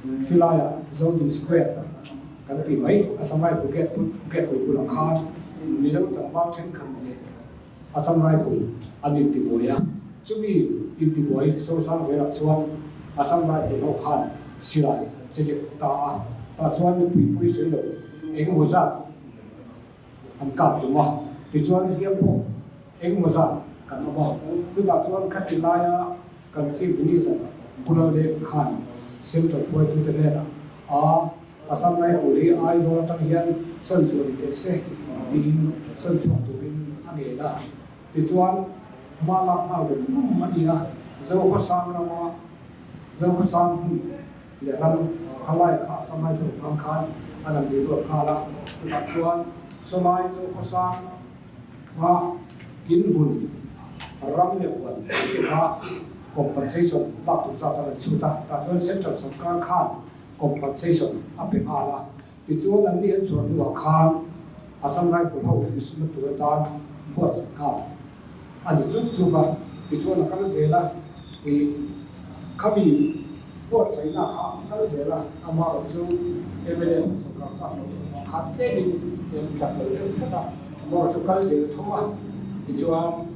Khilaiah Zodin Square kan tih mai Assam Rifle Gate Gate pui bulah khan Mizo tlangval thenkhat leh Assam Rifle an intibuai a, chumi intibuai Sosang velah chuan Assam Rifle ho khan silai an che lek ta a, tah chuan mipui pawi sawi lo engemaw zat an kap hlum a, tichuan hliam pawh engemaw zat kan awm a, chutah chuan khati laia kan Chief Minister Pu Lalden khan Central hruaitute hnenah a Assam Rifle hi Aizawl atang hian sawn chhuah ni teh se tiin sawn chhuak turin a ngen a. Tichuan, hma lak nghal rum rum a ni a, Zokhawsang rama Zokhawsang hmun leh ram khalai kha Assam Rifle hmang khan a rawn ri ruat nghal a. Chutah chuan sawlai Zokhawsang hma in hmun ram leh huan te kha compensation lak tur zat a rawn chhut a. Tah chuan Central sawrkar khan compensation a pe nghal a, tichuan an ni an chhuah hnuah khan Assam Rifle ho insumna tur atan buatsaih nghal a ni chuk chuk a, tichuan a kal zel a, ih khami buatsaihna kha a kal zel a, amaherawh chu mla ho sawrkar tak lo ah khan tlemin en chak lo deuh tlat a, amaherawh chu kal zel tho a, tichuan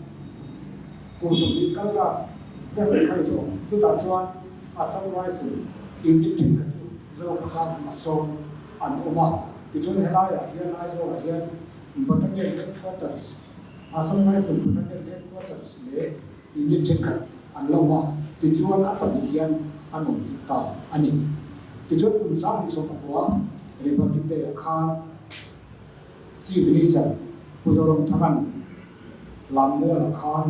kum 20 kal ta ber reng kha ni tawh ang, chutah chuan. Assam Rifle unit thenkhat chu Zokhawsang hmunah sawn an awm a, tichuan helaiah hian Aizawlah hian Battalion Headquarters, Assam Rifle Battalion Headquarters leh unit thenkhat an la awm a, tichuan a pahnih hian an awm chilh ta a ni. Tichuan kum 2019 Republic Day-ah khan Chief Minister Pu Zoramthanga'n Lammualah khan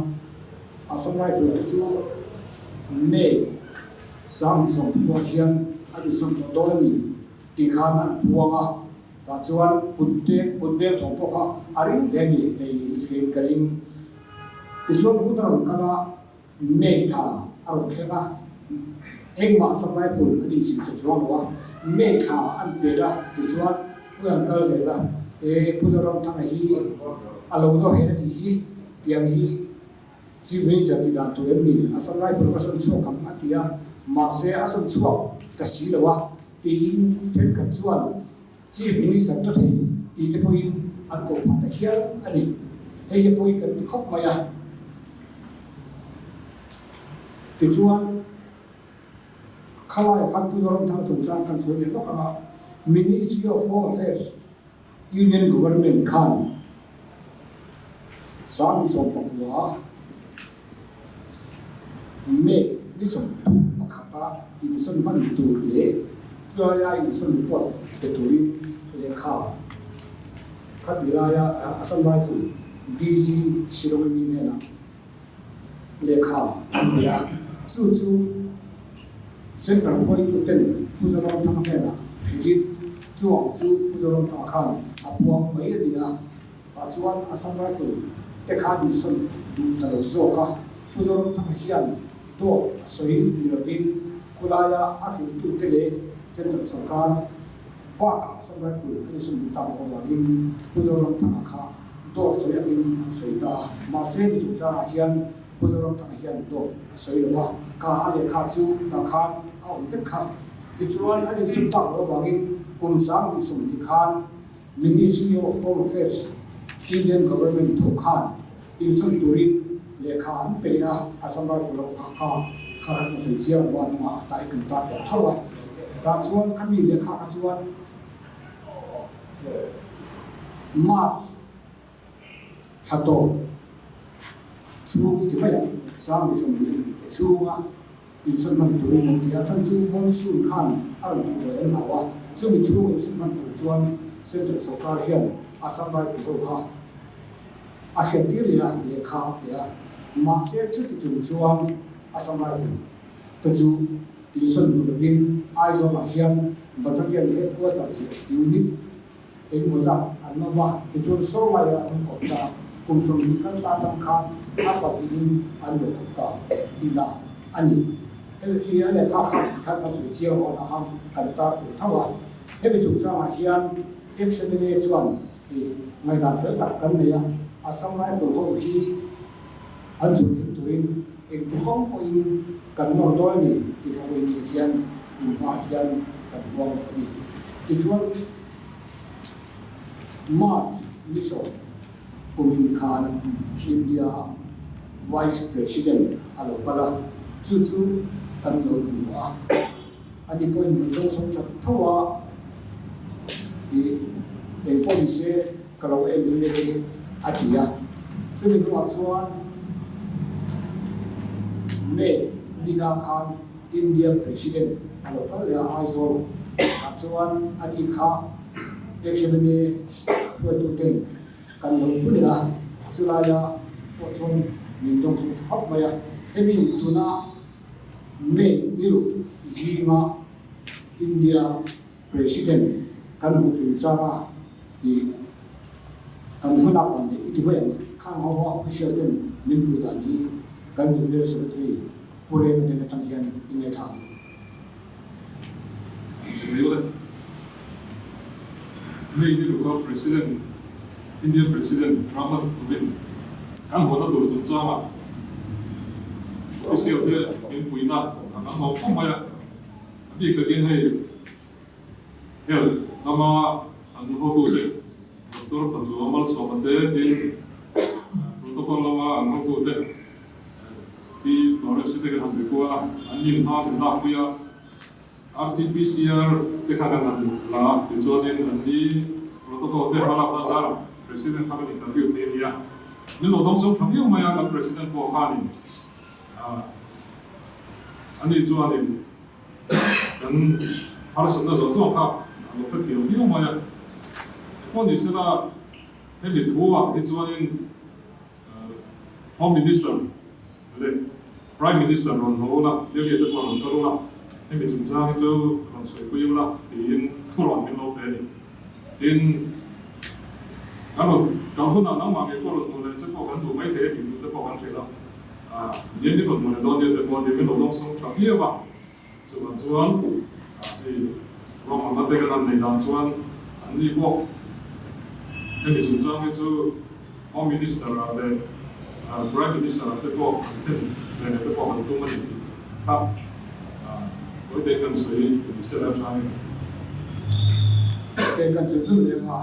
Assam Rifle te chu May 20 ah hian an insawm tawh dawn a ni tih khan an puang a, tah chuan kut beng kut beng thawm pawh kha a ring hle a ni hei hriat ka ring. Tichuan hun a rawn kal a, May tha a rawn thleng a, engmah Assam Rifle an inchhim che chuang lo a, May thla an pet a, tichuan Pu an kal zel a, e Pu Zoramthanga hi a lo dawh he a nih hi, tiang hi Chief Minister tih dan tur em ni? Assam Rifle ka sawn chhuak ang a ti a, mahse a sawn chhuak ta si lo a, tiin thenkhat chuan Chief Minister ta thei tih te pawhin an koh phah ta hial a ni. Hei hi pawi kan ti khawp mai a. Tichuan, khalai khan Pu Zoramthanga chungchang kan sawi leh lawk ang a, Ministry of Home Affairs, Union Government khan 2019 May ni 31-a insawn hman tur leh chulaia insawn report pe turin lehkha khati laia Assam Rifle DG Shiromani hnenah lehkha an pe a, chu chu Central hruaituten Pu Zoramthanga hnenah hrilhin chuang chu Pu Zoramthanga khan a puang mai a ni a, tah chuan Assam Rifle te khan insawn duh ta lo zawk a, Pu Zoramthanga hian dawt a sawi ni lovin khulaia a hrilhtute leh Central sawrkar bakah Assam Rifle an insawn duh tak avangin Pu Zoramthanga kha Dawt sawi angin an sawi ta a, mahse mi chungchangah hian Pu Zoramthanga hian dawt a sawi lo a, ka a lehkha chu tah khan a awm vek kha. Tichuan an insum tak loh avangin kum 2020 khan Ministry of Home Affairs, Indian Government tho khan insum turin lehkha an pe leh a, Assam Rifle lo kha kha kha kha chu ka sawi chiang lo a, nungah a tai kan tar tawh tho a, tah chuan khami lehkha kha chuan March thla tawp chhung i ti mai ang, 2020 chhunga insawn hman turin an ti a, chhan chu monsoon khan a rawn tih buai an hlau a, chumi chhunga insawn hman tur chuan Central sawrkar hian Assam Rifle ho kha a hriattir leh a, lehkha a pe a, mahse chuti chung chuan Assam Rifle te chu insawn duh lovin Aizawlah hian Battalion Headquarter leh Unit engemaw zat an awm a, tichuan Sawlaiah an awm kawp ta, kum 20 kal ta atang khan a pahnihin an lo kawp ta tihna a ni. Hei hi a lehkha khan tikhan kan sawi chiang lo a, tah khan kan tar tur tho a. Hemi chungchangah hian ex-MLA chuan ngaihdan fel tak kan nei a, Assam Rifle ho hi an chhun thing turin engti kawng pawhin kan nawr dawn a ni tih kha vawiin ni hian. inhmaah hian kan huang a ni. Tichuan, March ni sawm kumin khan India Vice President a lo kal a, chu chu kan lo hmu a. Ani pawhin min dawngsawm that tho a, ih engpawh ni se ka lo en zui a ni a ti a. Chumi hnuah chuan May ninga khan India President a lo kal leh a Aizawl ah chuan ani kha Ex-MLA hruaituten kan lo pu leh a, chulaia pawh chuan min dawngsawm tha khawp mai a. Hemi tuna May ni zinga India President kan hmuh chung changa i kan hmalak dan leh i ti mai ang. Khang ho a official ten min pui dan hi kan General Secretary Pu Reng hnen atang hian i ngaithla ang. Chimil May ni ruka President Indian President Ramnath Kovind kan hawna tur chungchanga official te min puihna a kan hmuh khawp mai a, a bik takin hei health lama an hotute Doctor Pachuau Malsawma te tin protocol lama an hotute Pi Florence te kan han be kual a, an nin hma min lakpui a. RTPCR te kha kan han la tichuanin an ni protocol te hmalakna zarah President kha kan interview thei a ni a. Min lo dawng sawm tha viau mai a, kan President pawh khanin ani chuanin kan harsatna zawh zawh kha a lo hrethiam viau mai a. Engpawh ni sela hemi thu ah hi chuanin Home Minister leh Prime Minister rawn haw ula, Delhi te pawh rawn kal ula, hemi chungchang hi chu rawn sawipui ula tiin thurawn min lo pe a ni. Tin, kan rawn kal hunah nangmah ngei pawh rawn hmuh leh che pawh kan duh mai thei a tih thu te pawh kan hrilh a, nian min rawn hmuh leh dawn nia te pawh tiin min lo dawngsawng tha viau a. Chuvang chuan hei ruahmanna te kan han neih dan chuan an ni bawk. Hemi chungchang hi chu Home Minister ah leh Prime Minister ah te pawh an thlen ve leh te pawh kan tum a ni tih kha tawi te kan sawi ni se la tha ni. Te kan chu chu leng a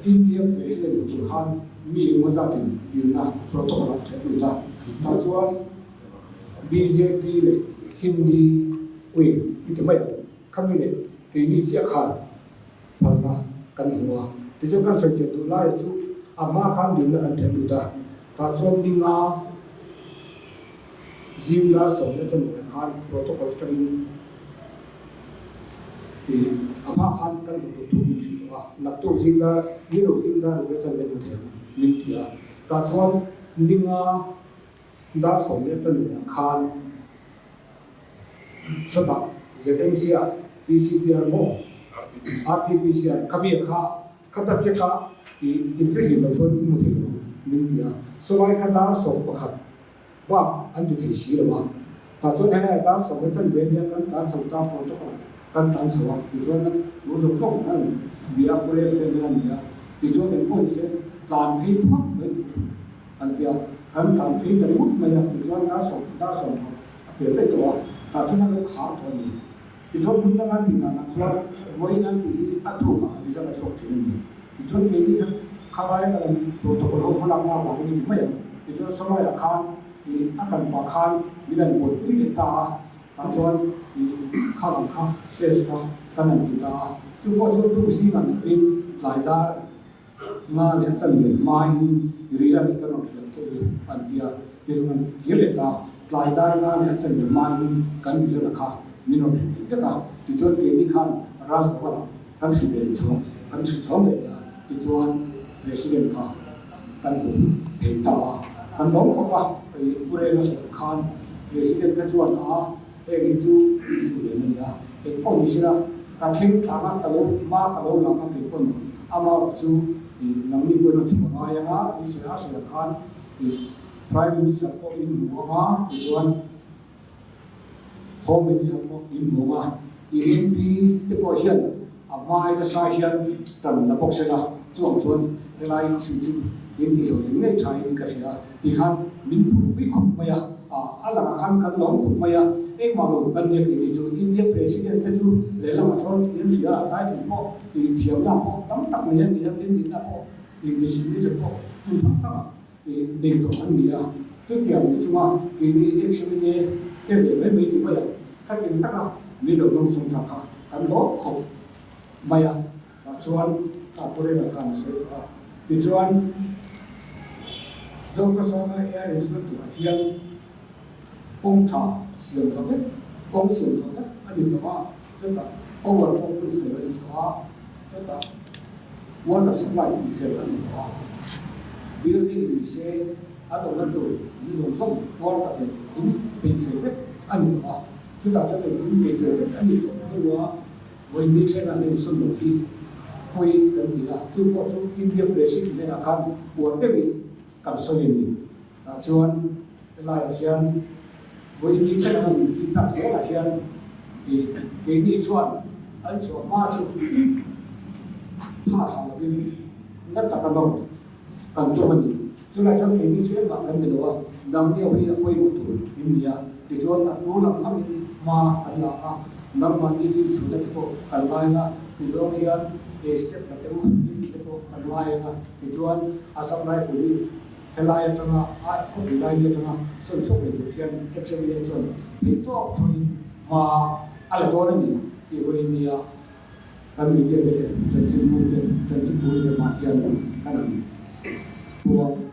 India President tur khan mi engmaw zatin dilna protocol an thlen lut a, tah chuan Bjp leh Hindi wing i ti mai ang. Khami leh keini chiah khan phalna kan hmu a. Tichuan kan sawi chian duh laia chu a hma khan dilna kan then lut a. Tah chuan ninga zing dar sawmna chanve khan protocol atangin i a hma khan kan hmu tur thu min hrilh tawh a. Naktuk zing dar ni lo zing dar ruk leh chanve hmu thei ang min ti a. Tah chuan ninga Dar sawm leh chanve ah khan sawtah ZMC ah PCTR maw RTPCR kha bia kha khata che kha i inhre hlim lo chuan in hmu thei lo min ti a, sawlai kha dar 11 bak an ti thei si lo a, tah chuan helai dar sawm leh chanve nia kan tan chho ta protocol kan tan chho a tichuan tu zawk zawk an bia a purel te an bia tichuan engpawh nise tlan phei phawt mai tur. An ti a, kan tan phei ta ringawt mai a, tichuan dar sawm dar sawm thawk a pel daih tawh a, tah chuan a lo khar tawh a ni. Tichuan hmun dang an tih danah chuan vawiin an tih hi a tukah result a chhuak thin a ni. Tichuan keini kha khalai ka lam protocol ho hmalakna avangin i ti mai ang. Tichuan Sawlaiah khan ih a hranpa khan min han buaipui leh ta a, tah chuan ih kha lam kha test kha kan han ti ta a. Chu pawh chu tuk zingah ni lovin tlai dar Nga leh a chan ve hmain result hi kan rawn hrilh ang che u an ti a, tichuan an kir leh ta. Tlai dar nga leh a chan ve hmain kan result a kha min rawn hrilh leh vek a, tichuan keini khan Raj Bhavan ah kan hrilh ve leh chhawng, kan hrilh chhawng ve leh a, tichuan President kha kan hmu thei ta a, kan lawm khawp a, kei Pu Reng a sawi khan President kha chuan a heng hi chu issue lem a ni a, engpawh ni sela ka thleng thlang a, ka lo hma ka lo lang a keipawn amarawh chu ih nangni pawhin a chhuah ngai ang a, i sawi a sawi ang khan ih Prime Minister pawh in hmu ang a, tichuan Home Minister pawh in hmu ang a, ih MP te pawh hian a hma aina sai hian tan la bawk sela, chuang chuan helai issue chu in tihhlawhtling ngei thain ka hria tih khan min phurpui khawp mai a. A lakah khan kan lawm khawp mai a, engmah lo kan nia tih ni chu India President te chu lehlamah chuan in hria a, title pawh ih thiamna pawh tam tak nei an ni a, tin nihna pawh ih mihring pawh hmun hrang hrangah ih nei tawh an ni a. Chutiang ni chunga keini ex-MLA te ve mai mai ti mai ang, khatin taka min lo lawm sawm tha kha kan lawm khawp mai a. Tah chuan Kaporela khan a sawi tawh a, tichuan Zokasanga Air Resort turah hian kawng tha siam tha vek, kawng siam tha vek a ni tawh a, chutah power pawh bul fel a ni tawh a, chutah water supply tih fel a ni tawh a, building ni se an awmna tur in zawng zawng water leh engkim peih fel vek a ni tawh a, chutah chuan engkim peih fel vek a ni tawh hnuah Vawi ni thleng an insawn loh hi pawi kan ti a, chu pawh chu India President hnenah khan uar deuhin kan sawi a ni. Tah chuan helaiah hian vawi ni thleng an awm zui tak zelah hian ih keini chuan an chhuah hma chu pha thlah lovin na taka nawr kan tum a ni. Chulai chuan keini chu engmah kan ti lo a, Dangniau hi a pawimawh tur in ni a, tichuan a tur lam angin hma kan la a, nangmahni fim chhunna te pawh kan ngai ang a, tizawng hian e step la teh u in tih te pawh kan ngai ang a, tichuan Assam Rifle hi helai atanga a khawpui lai ni atanga sawn chhuak ve tur hian XMA chuan theihtawp chhuahin hma a la dawn a ni tih vawiin nia. Kan media te leh chanchinbu te, chanchinbu te mah hian kan han puang a.